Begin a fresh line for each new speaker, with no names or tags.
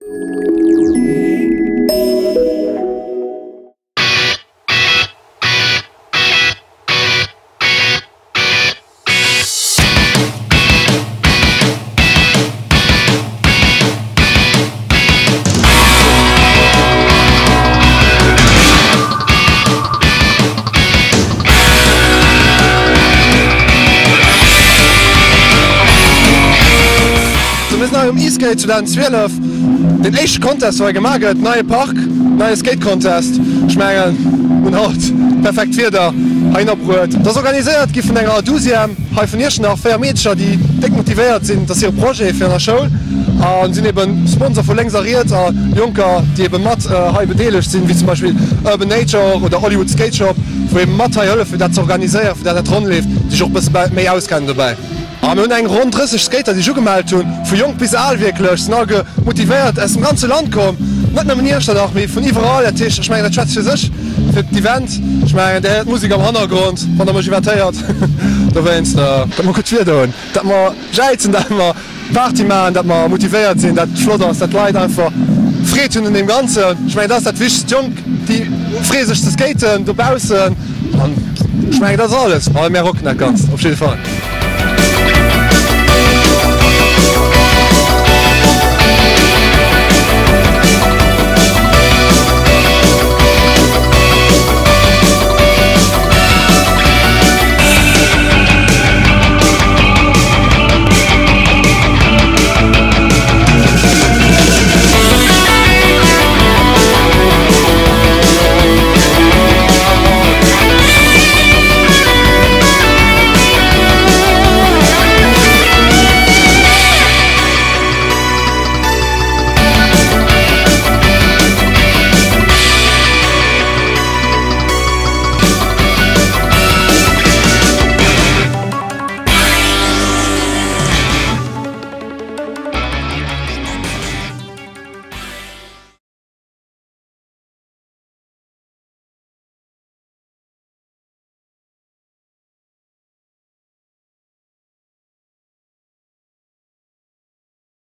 Sou mir sinn hei um eSkate 2012, deen éischte Contest wou hei gemaach gëtt, neie Park, neie Skate Contest. Ech mengen hunn haut perfekt Wieder heihinner bruet. Et ass organiséiert gi vun enger Douzième hei vun Iechternach, 4 Meedercher déi déck motivéiert sinn. Et ass hire Projet fir an der Schoul a sinn eben Sponsor vu lénks a riets a Jonker déi eben mat hei bedeelegt sinn, wéi zum Beispill Urban Nature och oder Hollywood Skate Shop, wou eben mat hei hëllefen fir dat ze organiséieren, fir dat dat ronn leeft, déi sech och e bësse méi auskennen dobäi. A mir hunn eng ronn 30 Skater, déi sech ugemellt hunn, vu jonk bis al wierklech, sinn all motivéiert aus dem ganze Land komm, net nëmmen Iechternach, mee vun iwwerall. Dat heescht, ech mengen, dat schwätzt fir sech, fir d'Event. Ech mengen, Dir héiert d'Musek am Hannergrond, wann Der mech iwwerhaapt héiert. Dowéinst, datt mer gutt Wieder hunn, datt mer jäizen, datt mer Party maachen, datt mer motivéiert sinn, datt et flott ass, datt d'Leit einfach Freed hunn un deem Ganzen. Ech mengen, dat ass dat Wichtegst. D'Jonk, déi freeë sech ze skaten dobaussen. An ech mengen, dat ass alles. Mär rocken dat Ganzt op jidde Fall.